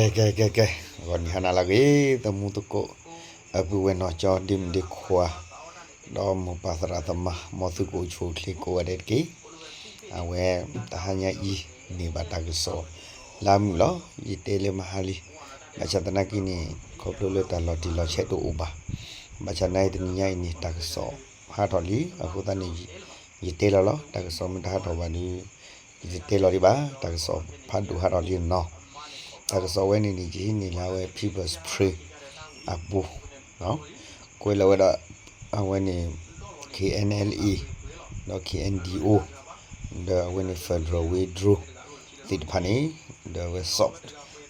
ကဲ ကဲ ကဲ ကဲ, ဂီၤနံၤဟါနၤလၢအဂ့ၤ သမူသကိး အပုၢ်ဝဲၢ်နီၢ်ကၠီ ဒ့မုၣ်ဒ့ခွါ ဒီးမိၢ်ပၢ်သရၣ်သမါ မ်သုကအိၣ်ဆူၣ်အိၣ်ချ့ကိးဂၤဒဲးတက့ၢ်. အဝဲ တဟါညါအံၤ န့ၢ်ဘၣ်တၢ်ကစီၣ်လၢအမုာ်လီၤ. ယတဲလၢမဟါလံ, ဘၣ်ဆၣ်သနာ်က့န့ၣ် ခီဖျိလၢတၢ်လီၤတံၢ်လီၤဆဲးတအိၣ်ဘၣ်. ဘၣ်ဆၣ်နာ်အံၤတနံၤညါအံၤန့ၣ် တၢ်ကစီၣ်ဟးထီၣ်လံ. အဃိသတးန့ၣ် ယတဲလီၤလီၤ. တၢ်ကစီၣ်မ့ၢ်တဟးထီၣ်ဘၣ်ဒီး ယတတဲလီၤဒံးဘၣ်. တၢ်ကစီၣ်ဖးဒိၣ်ဟးထီၣ်လံနီၤ. တၢ်ကစီၣ်ဝဲန့ၣ်န့ၣ် ယဟံးန့ၢ်လၢအဝဲ People's Spring အပူၤ ကွဲးလီၤဝဲဒၣ် အဝဲန့ၣ် K N L A ဒီး K N D O ဒီးအဝဲန့ၣ် Federal Withdraw သ့ၣ်တဖၣ်န့ၣ် ဒီးအဝဲ soft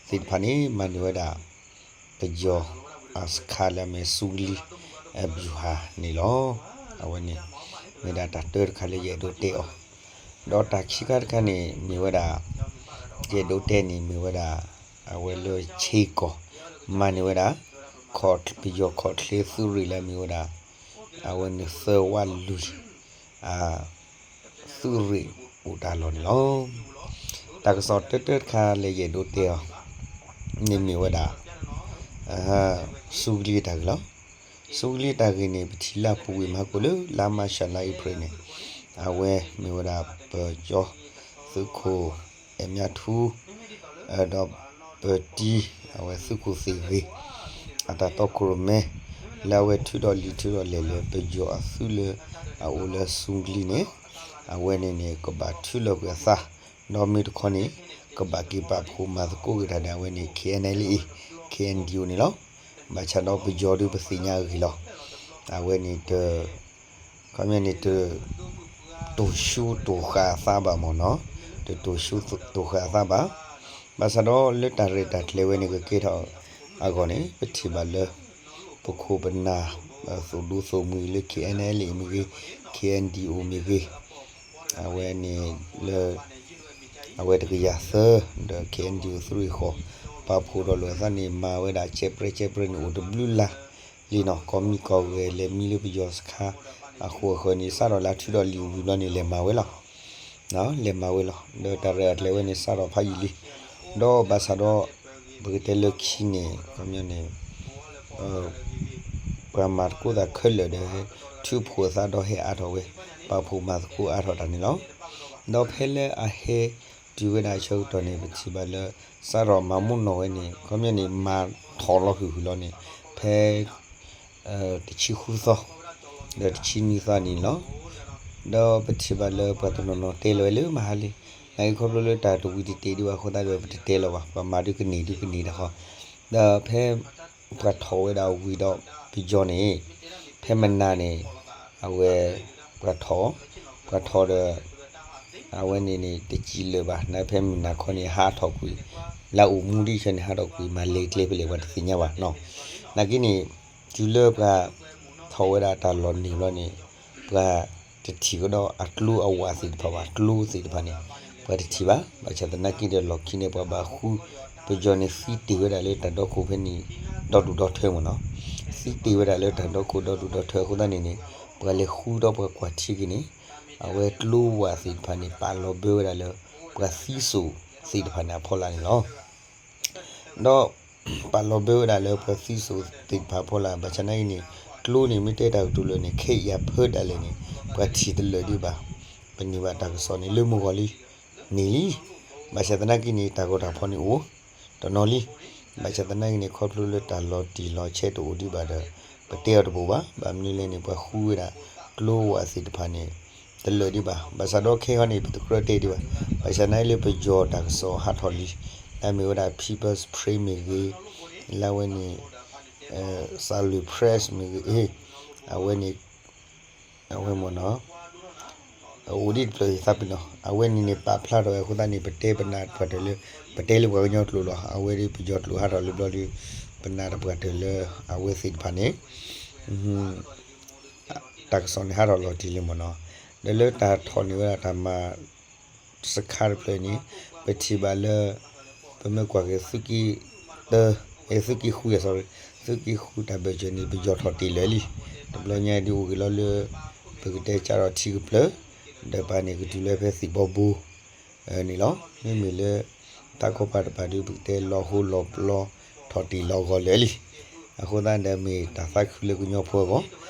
သ့ၣ်တဖၣ်န့ၣ် မၤန့ၢ်ဝဲဒၣ် ပယီၤအစခါလၢအမ့ၢ် ဆူကလံ အဗျူဟာ န့ၣ်လီၤ. အဝဲန့ၣ် မ့ၢ်ဒၣ်တၢ်တၢတခါလၢယအဲၣ်ဒိးတဲအီၤ, ဒီးတၢ်ခံခါတခါန့ၣ် မ့ၢ်ဝဲဒၣ် ယအဲၣ်ဒိးတဲန့ၣ် မ့ၢ်ဝဲဒၣ် အဝဲလၢဆ့ကီၢ် မၤန့ၢ်ဝဲဒၣ် ပယီၤခီၣ်ချ့သုးရ့ၣ်လၢအမ့ၢ်ဝဲဒၣ် အဝဲန့ၣ်သၢဝးလွံၢ် သုးရ့ၣ်အိၣ်တၢ်လီၢ်န့ၣ်လီၤ. တၢ်ကစီၣ်တၢတၢတခါလၢယအဲၣ်ဒိးတဲအီၤ န့ၣ်မ့ၢ်ဝဲဒၣ် ဆူကလံတၢ်ဂ့ၢ်လီၤ. ဆူကလံတၢ်ဂ့ၢ်န့ၣ် ပထံၣ်လၢအပူၤကွံာ်မၤဟါကိၣ်လၢ လါမၢ်ၡး လါအ့ဖြ့ၣ်န့ၣ် အဝဲမ့ၢ်ဝဲဒၣ် ပကၠီသုးခိၣ် အဲၣ်မၠါထူ ဒီးပတံ အဝဲသုးခိၣ်သ့ၣ်ဂ့ၤ အတၢ်တီခိၣ်ရိၣ်မဲ လၢအဝဲထုးထီၣ်လံာ်ထုးထီၣ်လဲၢ်လၢ ပယီၤအသုးလၢအအိၣ်လၢဆူကလံန့ၣ် အဝဲန့ၣ်န့ၣ် ကဘၣ်ထုးလီၤကွံာ်အသး ဒီးမ့ၢ်တခီန့ၣ် ကဘၣ်က့ၤပာ်ဖှိၣ်မၤသကိးက့ၤတၢ်ဒီးအဝဲန့ၣ် K N L A K N D O န့ၣ်လီၤ. ဘၣ်ဆၣ်ဒီးပယီၤဒုးပသ့ၣ်ညါအဂ့ၢ်လီၤ. အဝဲန့ၣ်တ ခီပညီန့ၣ် တတိာ်ဆူတိာ်ဃာ်အသးဘၣ်မ့ၢ်နီၤ, တတိာ်ဆူတိာ်ဃာ်အသးဘၣ်. ဘၣ်ဆၣ်ဒီးလၢတၢ်ရဲၣ်တၢ်ကျဲၤဝဲန့ၣ် ကကဲထီၣ်အဂီၢ်န့ၣ် ပထံၣ်ဘၣ်လၢ ပခိၣ်ပနၢ် သိၣ်ဒူသိၣ်မှံၤလၢ K N L A မ့ၢ်ဂ့ၤ, K N D O မ့ၢ်ဂ့ၤ, အဝဲန့ၣ်လၢ အဝဲတကယၤသၢ ဒီး K N D O သုးရ့ၣ်ဃီၤ ပာ်ဖှိၣ်ဒီးလိာ်အသးန့ၣ် မၤဝဲဒၣ်ကဲပြဲကဲပြဲန့ၣ် အိၣ်တဘျုးလါလံနီၤ, ကိးမံၤကိးဂၤလဲၤမံလၢပယီၤစခါ အဃိအဃၢၤန့ၣ် စးထီၣ်လၢထုးထီၣ်လံာ်ဝံၤဘျီန့ၣ် လဲၤမၤဝဲလီၤ. လဲၤမၤဝဲလီၤ. ဒီးတၢ်ရဲၣ်တၢ်ကျဲၤဝဲန့ၣ် စးထီၣ်ဖးယံာ်လံ. ဒီးဘၣ်ဆၣ်ဒီး ပကတဲလၢခံန့ၣ် ခီပညီန့ၣ် ပှၤမၤသကိးသးခဲလၢာ်ဒီး ထုးဖှိၣ်အသးဒီးဟဲအါထီၣ်ဝဲ ပာ်ဖှိၣ်မၤသကိးအါထီၣ်တၢ်န့ၣ်လီၤ. ဒီးဖဲလၢအဟဲတုၤဝဲဒၣ်အဆၢကတီၢ်န့ၣ် ပထံၣ်ဘၣ်လၢ စးထီၣ်မၤမူနီၣ်ဝဲန့ၣ် ခီပညီန့ၣ် မၤထီၣ်လီၤဟုၣ်ဟုၣ်လီၤန့ၣ် ဖဲ တဆံဃုသီ ဒီးတဆံနွံသီန့ၣ်လီၤ. ဒီးပထံၣ်ဘၣ်လၢပှၤတနီၤနီၤတဲလီၤဝဲလၢမဟါလံ, နာ်က့ခီဖျိလၢတၢ်တဝံၤတတဲာ်ဒံးဘၣ်အဃိသတးဒီး ပတတဲလီၤဘၣ်, ပှၤမၤဒုးကန့ၢ်ဒုးကန့ၢ်တခီ, ဒီးဖဲ ပှၤထီၣ်ဝဲဒၣ်ဝံၤဒီးပယီၤန့ၣ် ဖဲမနၤန့ၣ် အဝဲ ပှၤထီၣ် ပှၤထီၣ်ဒီး အဝဲန့ၣ်န့ၣ် တစံးလၢာ်ဘၣ်, နာ်ဖဲမုၢ်နၤခီန့ၣ် ဟးထီၣ်ကွံာ် လၢအိၣ်မူဒ်ဆၢန့ၣ် ဟးထီၣ်ကွံာ် မၤလဲၤကျဲဖဲလဲၣ် ပှၤတသ့ၣ်ညါဘၣ်နီၤ. နာ်က့န့ၣ် တုၤလၢပှၤထီၣ်ဝဲဒၣ်တၢ်လီၢ်န့ၣ်ဘျီန့ၣ် ပှၤတထံၣ်ကဒီးအကျိအဝးသ့ၣ်တဖၣ်ဘၣ်, ကျိသ့ၣ်တဖၣ်န့ၣ် ပှၤတထံၣ်ဘၣ်. ဘၣ်ဆၣ်သနာ်က့ဒီးလီၢ်ခံန့ၣ် ပှၤဘၣ်ဃု ပယီၤန့ၣ်သံတ့ၢ်ဝဲဒၣ်လၢတၢ်ဒီခိၣ်ဖဲန့ၣ် ဒီဒူၣ်ဒီထၢမ့ၢ်နီၤ, သံတ့ၢ်ဝဲဒၣ်လၢတၢ်ဒီခိၣ်ဒီဒူၣ်ဒီထၢအဃိသတးန့ၣ်န့ၣ် ပှၤလဲၤဃုဒီးပှၤကွၢ်ထံက့ၤန့ၣ် အဝဲကျိဝးသ့ၣ်တဖၣ်န့ၣ် ပာ်လီၤဘၢဝဲဒၣ်လၢ ပှၤသံစိာ်သ့ၣ်တဖၣ်န့ၣ်အဖီလာ်န့ၣ်လီၤ. ဒီးပာ်လီၤဘၢဝဲဒၣ်လၢပှၤသံစိာ်သ့ၣ်တဖၣ်အဖီလာ်, ဘၣ်ဆၣ်နာ်က့န့ၣ် ကျိန့ၣ်မ့ၢ်တဲတၢ်ကတိၤလၢာ်န့ၣ် ခဲအံၤအဖၢဒၣ်လဲာ်န့ၣ် ပှၤထံၣ်တလၢာ်ဒံးဘၣ်. ပန့ၢ်ဘၣ်တၢ်ကစီၣ်န့ၣ် လၢမုၢ်ဂီၤလံ န့ၢ်လံ. ဘၣ်ဆၣ်သနာ်က့န့ၣ် တၢ်ဂီၤတၢ်ဖီၣ်န့ၣ်အိၣ်တနီၤလံ. ဘၣ်ဆၣ်သနာ်က့န့ၣ် ခီဖျိလၢတၢ်လီၤတံၢ်လီၤဆဲးတအိၣ်ဒံးဘၣ်ဒီး ပတဲအီၤတဘိးဘၣ်. ဘၣ်မနုၤလဲၣ်န့ၣ် ပှၤဃုဝဲဒၣ်ကျိဝးသ့ၣ်တဖၣ်န့ၣ် တလၢာ်ဒံးဘၣ်. ဘၣ်ဆၣ်ဒီးခဲအံၤန့ၣ် ပတကြၢးတဲဒံးဘၣ်. ဘၣ်ဆၣ်နာ်က့လၢပယီၤတၢ်ကစီၣ်ဟးထီၣ်လံ, လၢအမ့ၢ်ဝဲဒၣ် People's Spring မ့ၢ်ဂ့ၤ, လၢအဝဲန့ၣ် Salween Press မ့ၢ်ဂ့ၤ, အဝဲန့ၣ် အဝဲမ့ၢ်နီၤ အအိၣ်ဒံးတဖျၢၣ်သးပ့ၤနီၤ, အဝဲန့ၣ်န့ၣ် ပာ်ဖျါထီၣ်ဝဲအဃိသတးန့ၣ် ပတဲပနၢ်ပှၤတၢၢ်လၢ ပတဲလၢပှၤကညီကျိာ်လီၤ. အဝဲဒၣ်ပယီၤကျိာ်ဟးထီၣ်လံဘျီဒီး ပနၢ်တပှၤတၢၢ်လၢအဝဲသ့ၣ်တဖၣ်န့ၣ် တၢ်ကစီၣ်န့ၣ်ဟးထီၣ်လီၤတံၢ်လံမ့ၢ်နီၤ. ဒီးလၢတၢ်ထီၣ်န့ၢ်ဝဲဒၣ်တၢ်မၤ စခါတဖျၢၣ်န့ၣ် ပထံၣ်ဘၣ်လၢ ပမ့ၢ်ကွၢ်က့ၤသုးက့တၢ အဲ သုးက့ဃု sorry သုးက့ဃုတၢ်ဘၢၣ်စၢၤန့ၣ် ပယီၤထီၣ်တ့ၢ်လၢာ်လံ. တဘျီညါဒ်အိၣ်ဂ့ၤလီၤလၢ ပကတဲကၢ်ထီၣ်ထံကပျၢၢ် ဒီးပာ်န့ၢ်ကတုၤလၢဖဲသံၣ်ဘီဘိ န့ၣ်လီၤ. မ့မ့ၢ်လၢ တၢ်ကီၢ်ပၤတပၤဒုး ပကတဲလီၤဟိလီၤပျီ ထီၣ်တံၢ်လီၤဂီၤလၢာ်လံ. အဃိသတးဒီးမ့ၢ်တၢ်သးခုလၢကညီဖိအဂီၢ်,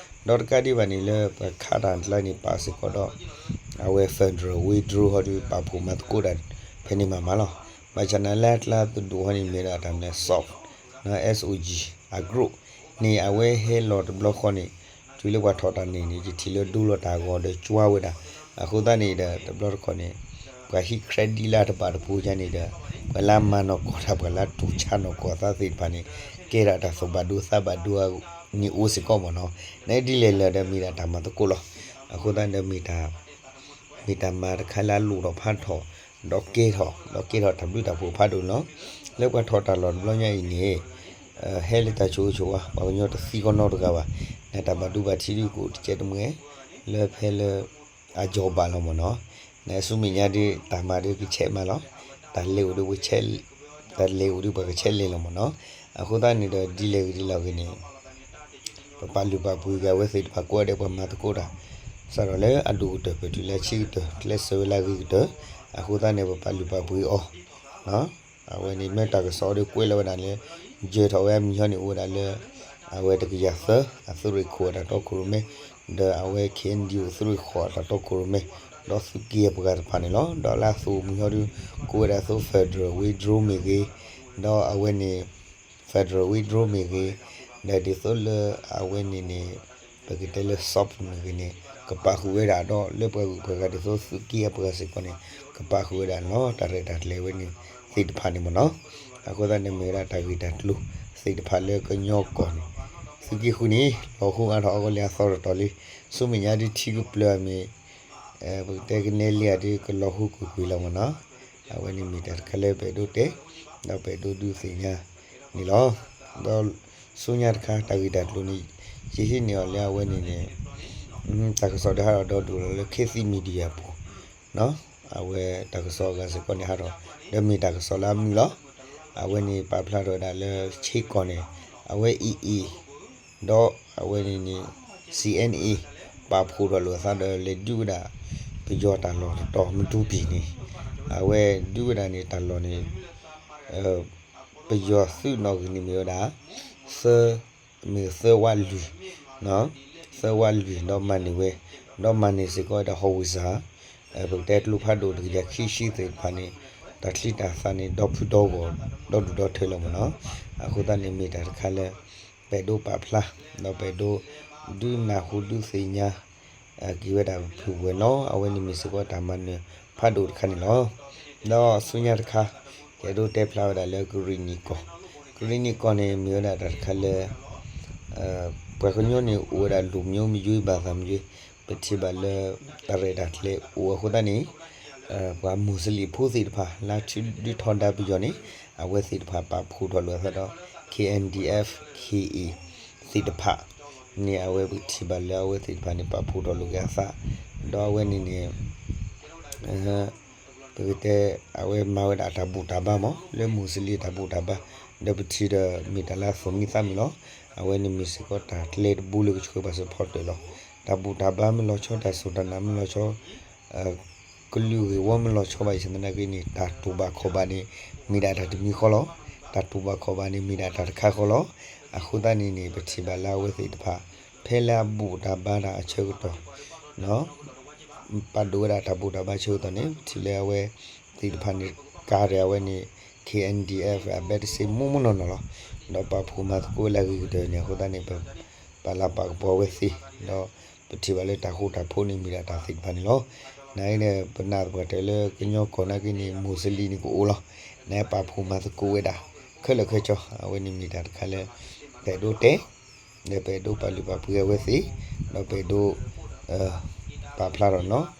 ဒီးတကးဒံးဘၣ်န့ၣ် လၢပှၤခးတၢ်ကျါန့ၣ် ပာ်စ့ၢ်ကီးဒီး အဝဲ federal withdraw ဟီဒုး ပာ်ဖှိၣ်မၤသကိးတၢ်ဖဲန့ၣ်မးမးလီၤ. ဘၣ်ဆၣ်န့ၣ်လၢအကျါသဒိၣ်ဟီန့ၣ် မ့ၢ်ဒၣ်တၢ်မနုၤလဲၣ် SOG, SOG အ group န့ၣ် အဝဲဟဲလီၤတဘျီဃီန့ၣ် တုၤလၢပှၤထီၣ်တၢ်န့ၣ်န့ၣ် ယထံၣ်လၢဒိလီၤတၢ်ဂီၤဒီးကွၢ်ဝဲဒၣ်. အဃိသတးန့ၣ်ဒီး တဘျီတခီၣ်န့ၣ် ပှၤဟံး credit လၢအတဘၣ်တပူၤယါန့ၣ်ဒီး ပှၤလၢအမၤနီၢ်ကီၢ်တၢ် ပှၤလၢအတူၢ်ဆါနီၢ်ကီၢ်အသးသ့ၣ်တဖၣ်န့ၣ် ကဲထီၣ်တၢ်သူၣ်ဘၣ်ဒိသးဘၣ်ဒိန့ၣ်အိၣ်စ့ၢ်ကီးမ့ၢ်နီၤ. နဒ်လဲၣ်လၢာ်ဒီးမ့ၢ်ဒၣ်တၢ်မၤသကိးလီၤ. အဃိသတးဒီး မ့ၢ်တၢ်မၤတခါလၢအလိၣ်ထီၣ်ဖးထီၣ် ဒီးကဲထီၣ် ဒီးကဲထီၣ်တၢ်ဘျုးတၢ်ဖှိၣ်ဖးဒိၣ်န့ၣ်လီၤ. လၢပှၤထီၣ်တၢ်လီၢ်တဘျီညါအံၤန့ၣ် ဟဲလၢတၢ်ဆိၣ်ဂ့ၤဆိၣ်ဝါ ပှၤကညီတသံကီးနီတဂၤဘၣ်. နတၢ်ဘၣ်ဒိဘၣ်ထံးဒုးကအိၣ်တကဲးတမှဲၤ လၢဖဲလၢ အကီၢ်ဘၣ်လီၤမ့ၢ်နီၤ. နဆူမဲာ်ညါဒုး တၢ်မၤဒုးကဆဲးမးလီၤ. တၢ်လဲၤအိၣ်ဒုး တၢ်လဲၤအိၣ်ဒုးပှၤကဆဲးလဲၤလီၤမ့ၢ်နီၤ. အဃိသတးန့ၣ်ဒီး ဒ်လဲၣ်ဂ့ၤဒ်လဲၣ်ဂ့ၤန့ၣ် ပပာ်လုၢ်ပာ်ပှ့ၤက့ၤအဝဲသ့ၣ်တဖၣ် ကိးဂၤဒဲးပှၤမၤသကိးတၢ် စးထီၣ်လၢအဒိၣ်ကတၢၢ် ပတုၤလၢအဆံးကတၢၢ် ကျဲးစၢးဝဲလၢအဂ့ၤကတၢၢ်. အဃိသတးန့ၣ် ပပာ်လုၢ်ပာ်ပှ့ၤအီၤ အဝဲန့ၣ်မ့ၢ်တၢ်ကစီၣ်ဒီးကွဲးလီၤဝဲဒၣ်လၢ ယၢၤထီၣ်ဝဲအမံၤဟီန့ၣ် အိၣ်ဝဲဒၣ်လၢ အဝဲတကယၤသၢ အသုးရ့ၣ်ခိၣ်အတၢ်တီခိၣ်ရိၣ်မဲ ဒီးအဝဲ K N D O သုးရ့ၣ်ဃိးအတၢ်တီခိၣ်ရိၣ်မဲ ဒီးသုးက့အပှၤတဖၣ်န့ၣ်လီၤ. ဒီးလၢအသုးမံၤဟီဒုး ကိးဝဲဒၣ်အသုး federal withdraw မ့ၢ်ဂ့ၤ, ဒီးအဝဲန့ၣ် federal withdraw မ့ၢ်ဂ့ၤ, ဒီးဒ်သိးလၢအဝဲန့ၣ်န့ၣ် ပကတဲလၢ soft မ့ၢ်ဂ့ၤန့ၣ် ကပာ်ဃုာ်ဝဲဒၣ်ဒီး လၢပှၤဂုၤပှၤဂၤဒ်သိးသုးက့အပှၤစ့ၢ်ကီးန့ၣ် ကပာ်ဃုာ်ဝဲဒၣ်န့ၣ်လီၤ. တၢ်ရဲၣ်တၢ်ကျဲၤဝဲန့ၣ်သ့ၣ်တဖၣ်န့ၣ်မ့ၢ်နီၤ. အဃိသတးန့ၣ် မ့ၢ်ဝဲဒၣ်တၢ်ဂ့ၢ်တၢ်ကျိၤသ့ၣ်တဖၣ်လၢကညီကီၢ်န့ၣ် သုးက့ဃုန့ၣ် လီၤဟူအါထီၣ်အဂီၢ်လံအသီတတီၤလံ. ဆူမဲာ်ညါဒုးထံကပျၢၤမ့ၢ် ပကတဲကနဲလံအဒုးကလီၤဟူကွ့ၢ်ကွ့ၢ်လီၤမ့ၢ်နီၤ. အဝဲန့ၣ်မ့ၢ်တၢ်တခါလၢပအဲၣ်ဒိးတဲ ဒီးပအဲၣ်ဒိးဒုးသ့ၣ်ညါန့ၣ်လီၤ. ဒီးဆူညါတခါ တၢ်ဂ့ၢ်တၢ်ကျိၤန့ၣ် ယဟံးန့ၢ်အီၤလၢအဝဲန့ၣ်န့ၣ် တၢ်ကစီၣ်ဒီးဟးထီၣ်ဒီဒူၣ်လီၤလၢ ခေတ်သစ် Media အပူၤ အဝဲတၢ်ကစီၣ်အဂၤစ့ၢ်ကီးန့ၣ်ဟးထီၣ် ဒီးမ့ၢ်တၢ်ကစီၣ်လၢအမုာ်လီၤ. အဝဲန့ၣ်ပာ်ဖျါထီၣ်ဝဲဒၣ်လၢ ဆ့ကီၢ်န့ၣ် အဝဲ A A ဒီးအဝဲန့ၣ်န့ၣ် C N A ပာ်ဖှိၣ်ထီၣ်လိာ်အသးဒီးလဲၤဒုးဝဲဒၣ် ပယီၤတၢ်လီၢ်တတီၤ မတူပီန့ၣ် အဝဲဒုးဝဲဒၣ်န့ၣ်တၢ်လီၢ်န့ၣ် ပယီၤသုးနီၣ်ဂံၢ်န့ၣ်မ့ၢ်ဝဲဒၣ် သၢ မ့ၢ်သၢဝးလွံၢ် သၢဝးလွံၢ်ဒီးမၤန့ၢ်ဝဲ ဒီးမၤန့ၢ်စ့ၢ်ကီးဝဲဒၣ် howitzer ပကတဲကျိဖးဒိၣ်တကယၤခံဆံသ့ၣ်တဖၣ်န့ၣ် တၢ်ချံတၢ်သၣ်န့ၣ် ဒီဖုဒီဂီၢ် ဒီဒူၣ်ဒီထၢလီၤမ့ၢ်နီၤ. အဃိသတးန့ၣ်မ့ၢ်တၢ်တခါလၢ ပအဲၣ်ဒိးပာ်ဖျါ ဒီးပအဲၣ်ဒိး ဒုးနၢ်ဟူဒုးသ့ၣ်ညါ က့ၤဝဲဒၣ်ပပုၢ်ဝဲၢ်လီၤ. အဝဲန့ၣ်မ့ၢ်စ့ၢ်ကီးတၢ်မၤနၢၤဖးဒိၣ်တခါန့ၣ်လီၤ. ဒီးဆူညါတခါ ယအဲၣ်ဒိးတဲဖျါဝဲဒၣ်လၢကရံၣ်နံၣ်ကီၢ်, ကရံၣ်နံၣ်ကီၢ်န့ၣ် မ့ၢ်ဝဲဒၣ်တၢ်တခါလၢ ပှၤကညီန့ၣ်အိၣ်ဝဲဒၣ်လူမျိုးမံၤယွံ ဘၣ်သၣ်မံၤယွံ, ပထံၣ်ဘၣ်လၢ တၢ်ရဲၣ်တၢ်ကျဲၤအိၣ်အဃိသတးန့ၣ် ပှၤမူးစလ့ၣ်ဖိသ့ၣ်တဖၣ် လၢထုးဒုးထီဒါပယီၤန့ၣ် အဝဲသ့ၣ်တဖၣ်ပာ်ဖှိၣ်ထီၣ်လိာ်အသးဒီး K N D F K A သ့ၣ်တဖၣ်န့ၣ် အဝဲပထံၣ်ဘၣ်လၢအဝဲသ့ၣ်တဖၣ်န့ၣ် ပာ်ဖှိၣ်ထီၣ်လိာ်က့ၤအသး ဒီးအဝဲန့ၣ်န့ၣ် ပကတဲ အဝဲမၤဝဲဒၣ်တၢ်ဘူၣ်တၢ်ဘါမး လၢမူးစလ့ၣ်တၢ်ဘူၣ်တၢ်ဘါ ဒီးပထံၣ်ဒီးမ့ၢ်တၢ်လၢအသူၣ်မံသးမုာ်လီၤ. အဝဲန့ၣ်မ့ၢ်စ့ၢ်ကီးတၢ်ကျဲတဘိလၢကဆှၢပှၤ support လီၤ. တၢ်ဘူၣ်တၢ်ဘါမ့ၢ်လီၤဆီ တၢ်စူၢ်တၢ်နာ်မ့ၢ်လီၤဆီ ကလုာ်ဂ့ၢ်ဝီမ့ၢ်လီၤဆီဘၣ်ဆၣ်သနာ်က့န့ၣ် တၢ်တူၢ်ဘၣ်ခီၣ်ဘၣ်န့ၣ် မ့ၢ်ဒၣ်တၢ်တမံၤဃီလီၤ. တၢ်တူၢ်ဘၣ်ခီၣ်ဘၣ်န့ၣ် မ့ၢ်ဒၣ်တၢ်တခါဃီလီၤ. အဃိသတးန့ၣ်န့ၣ် ပထံၣ်ဘၣ်လၢအဝဲသ့ၣ်တဖၣ် ဖဲလၢအဘူၣ်တၢ်ဘါတၢ်အဆၢကတီၢ် ပာ်ဒိၣ်ဝဲဒၣ်တၢ်ဘူၣ်တၢ်ဘါဆၢကတီၢ်န့ၣ် ပထံၣ်လၢအဝဲသ့ၣ်တဖၣ်န့ၣ် ကၤဒီးအဝဲန့ၣ် K N D F အဘဲတစ့မူးမူးနီၢ်နီၢ်လီၤ. ဒီးပာ်ဖှိၣ်မၤသကိးဝဲလၢအဂ့ၤကတၢၢ်န့ၣ် အဃိသတးန့ၣ် ပပာ်လၤပာ်ကပီၤအဝဲသ့ၣ် ဒီးပထံၣ်ဘၣ်လၢတၢ်ဃူတၢ်ဖိးန့ၣ် မ့ၢ်ဒၣ်တၢ်သ့ၣ်တဖၣ်န့ၣ်လီၤ. နာ်က့ဒီး ပနာ်သပှၢ်တၢၢ်လၢကညီကီၢ်နာ်က့န့ၣ် မူးစလ့ၣ်န့ၣ်ကအိၣ်လီၤ. နာ်ပာ်ဖှိၣ်မၤသကိးဝဲဒၣ် ခဲလၢာ်ခဲဆ့ အဝဲန့ၣ်မ့ၢ်တၢ်တခါလၢ ပအဲၣ်ဒိးတဲ ဒီးပအဲၣ်ဒိးပာ်လုၢ်ပာ်ပှ့ၤအဝဲသ့ၣ် ဒီးပအဲၣ်ဒိး ပာ်ဖျါထီၣ်န့ၣ်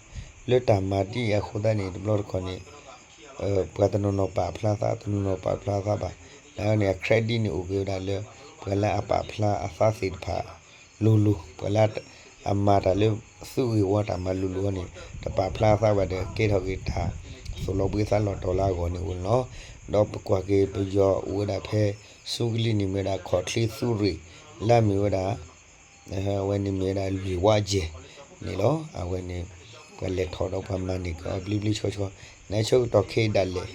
လီၤ. လၢတၢ်မၤဒ်အံၤအဃိသတးန့ၣ် တဘျီတခီၣ်န့ၣ် ပှၤတနီၤနီၤပာ်ဖျါသး တနီၤနီၤပာ်ဖျါသးဘၣ်. နာ်က့န့ၣ် အ credit န့ၣ်အိၣ်က့ၤဝဲဒၣ်လၢ ပှၤလၢအပာ်ဖျါအသးသ့ၣ်တဖၣ်လိၤလိၤ ပှၤလၢအမၤတၢ်လၢသုးဂ့ၢ်ဝီတၢ်မၤလိၤလိၤန့ၣ် တပာ်ဖျါအသးဘၣ်ဒီး ကဲထီၣ်က့ၤတၢ်သိၣ်လီၤဘှံးသးလီၤတီၤလၢအဂီၢ်န့ၣ်အိၣ်န့ၣ်လီၤ. ဒီးပကွၢ်က့ၤပယီၤအိၣ်ဝဲဒၣ်ဖဲ ဆူကလံၤန့ၣ်မ့ၢ်ဝဲဒၣ် ခီၣ်ချ့သုးရ့ၣ် လၢအမ့ၢ်ဝဲဒၣ် အဝဲန့ၣ်မ့ၢ်ဝဲဒၣ်လွံၢ်ဝါယဲၢ်န့ၣ်လီၤ. အဝဲန့ၣ် ပှၤလဲၤထီၣ်ဒီးပှၤမၤန့ၢ်က့ၤအီၤဘျ့ဘျ့ဆှီဆှီ နဆၢကတီၢ်ခဲအံၤဒၣ်လဲာ်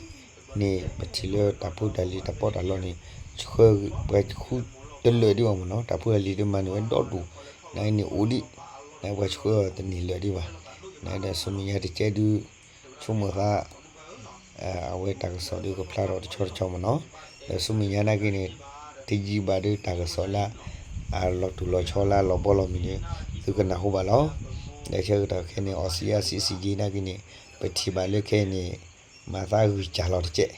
န့ၣ် ပထံၣ်လၢတၢ်ဖိတၢ်လံၤတၢ်ပီးတၢ်လီန့ၣ် ဆှၢပှၤဃုတလၢာ်ဒံးဘၣ်မ့ၢ်နီၤ, တၢ်ဖိတၢ်လံၤဒ်မၤန့ၢ်ဝဲဒီဒူၣ်, နာ်က့န့ၣ်အိၣ်ဒံး, နာ်က့ပှၤဆှၢတန့ၢ်လၢာ်ဒံးဘၣ်, နာ်က့ဒီးဆူမဲာ်ညါတကဲဒုး ဆိကမိၣ်သး အဝဲတၢ်ကစီၣ်ဒုးကဖျါထီၣ်တဆီတဆီမ့ၢ်နီၤ, ဒီးဆူမဲာ်ညါနာ်က့န့ၣ် တယံာ်ဘၣ်ဒုးတၢ်ကစီၣ်လၢ အလီၤတူၢ်လီၤဆီလၢအလီၤဘီလီၤမုၢ်န့ၣ် သုကနၢ်ဟူဘၣ်လီၤ. ဒီးဆၢကတီၢ်ခဲအံၤန့ၣ် အီစံယါ စံစံယ့ နာ်က့န့ၣ် ပထံၣ်ဘၣ်လၢခဲအံၤန့ၣ် မၤသးဂုာ်စၢ်လီၤတကဲး,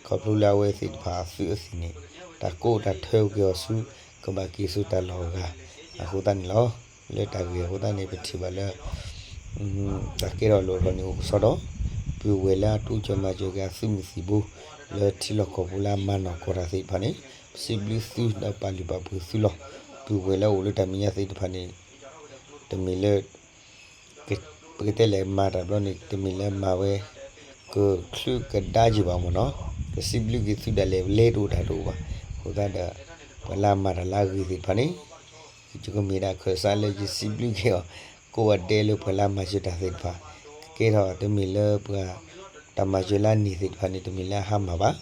ခီဖျိလၢအဝဲသ့ၣ်တဖၣ်အသုးအသံၣ်န့ၣ် တၢ်ကိးတၢ်ထၢက့ၤအီၤဆူ ကဘၣ်က့ၤဆူတၢ်လီၢ်အဂၤ အဃိသတးန့ၣ်လီၤ. လၢတၢ်ဂ့ၢ်အဃိသတးန့ၣ် ပထံၣ်ဘၣ်လၢ တၢ်ကဲထီၣ်လိၣ်ထီၣ်န့ၣ်အိၣ်ကစီဒီ, ပုၢ်ဝဲၢ်လၢအတိစၢၤမၤစၢၤက့ၤအသုးမုၢ်သံၣ်ဘိ လၢထံလီၢ်ကီၢ်ပူၤလၢအမၤနီၢ်ကီၢ်တၢ်သ့ၣ်တဖၣ်န့ၣ် ပစံးဘျုးသုဒီးပာ်လုၢ်ပာ်ပှ့ၤသုလီၤ. ပုၢ်ဝဲၢ်လၢအအိၣ်လၢတၢ်မဲာ်ညါသ့ၣ်တဖၣ်န့ၣ် တမ့ၢ်လၢ ပကတဲလဲၣ်မၤတၢ်ဘျီန့ၣ် တမ့ၢ်လၢမၤဝဲ ကချုးကဒါက့ၤဘၣ်မ့ၢ်နီၤ, ကစံးဘျုးက့ၤသုဒၣ်လဲာ်လဲၤတအိၣ်တၢ်တအိၣ်ဘၣ်. အဃိသတးဒီး ပှၤလၢအမၤတၢ်လၢအဂ့ၤသ့ၣ်တဖၣ်န့ၣ် ယကမ့ၢ်ဒၣ်ခၢၣ်စးလၢယစံးဘျုးက့ၤအီၤ ကိးဂၤဒဲးလၢပှၤလၢအမၤစၢၤတၢ်သ့ၣ်တဖၣ် ကကဲထီၣ်တမ့ၢ်လၢပှၤ တၢ်မၤစၢၤလၢအန့ၢ်သ့ၣ်တဖၣ်န့ၣ် တမ့ၢ်လၢအဟါမၢ်ဘၣ်.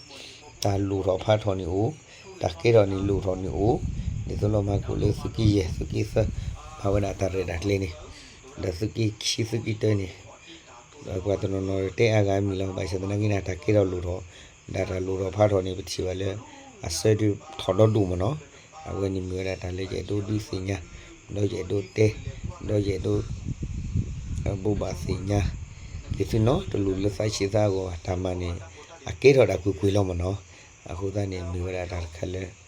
တၢ်လိၣ်ထီၣ်ဖးထီၣ်န့ၣ်အိၣ်, တၢ်ကဲထီၣ်န့ၣ်လိၣ်ထီၣ်န့ၣ်အိၣ်, ဒ်သိးလီၤမၤကိၣ်လၢသုးက့ယဲၢ် သုးက့သၢ မၤဝဲဒၣ်တၢ်ရဲၣ်တၢ်ကျဲၤန့ၣ်, ဒီးသုးက့ခံသုးက့တၢန့ၣ် ဒီးပှၤတနီၤနီၤတဲအါဂၤမံၤလီၤ. ဘၣ်ဆၣ်သနာ်က့န့ၣ် တၢ်ကဲထီၣ်လိၣ်ထီၣ် ဒီးတၢ်လိၣ်ထီၣ်ဖးထီၣ်န့ၣ် ပထံၣ်ဘၣ်လၢ အဆၢဒုးထီၣ်ဒီဒူၣ်မ့ၢ်နီၤ. အဝဲန့ၣ်မ့ၢ်ဝဲဒၣ်တၢ်လၢယအဲၣ်ဒိးဒုးသ့ၣ်ညါ, ဒီးယအဲၣ်ဒိးတဲ, ဒီးယအဲၣ်ဒိး ဘိးဘၣ်သ့ၣ်ညါ က့ၤသုနီတလူၤလၢသးဆံးသးအဂီၢ် တၢ်မၤန့ၣ် အကဲထီၣ်တၢ်ကွ့ၢ်ကွ့ၢ်လီၤမ့ၢ်နီၤ. အဃိသတးန့ၣ် မ့ၢ်ဝဲဒၣ်တၢ်တခါလၢ ယ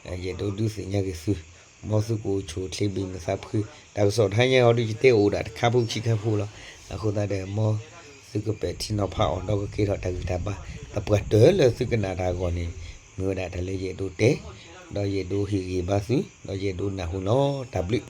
အဲၣ်ဒိးဒုးသ့ၣ်ညါက့ၤသု, မ်သုကအိၣ်ဆူၣ်အိၣ်ချ့ဘၣ်မုာ်သးဖှံ, တၢ်ကစီၣ်တဟါညါအံၤဒုး ယတဲအိၣ်ဒၣ်တခါဖိခံခါဖိလီၤ. အဃိသတးဒီး မ်သုကပဲာ်ထံနီၤဖးအီၤ ဒီးကကဲထီၣ်တၢ်ဂံၢ်တၢ်ဘါ သပှၢ်တၢၢ်လၢသုကနၣ်တၢ်အဂီၢ်န့ၣ် မ့ၢ်ဝဲဒၣ်တၢ်လၢယအဲၣ်ဒိးတဲ, ဒီးယအဲၣ်ဒိးဟ့ၣ်ဂံၢ်ဘါသု, ဒီးယအဲၣ်ဒိးနၢ်ဟူလီၤ. တၢ်ဘျုး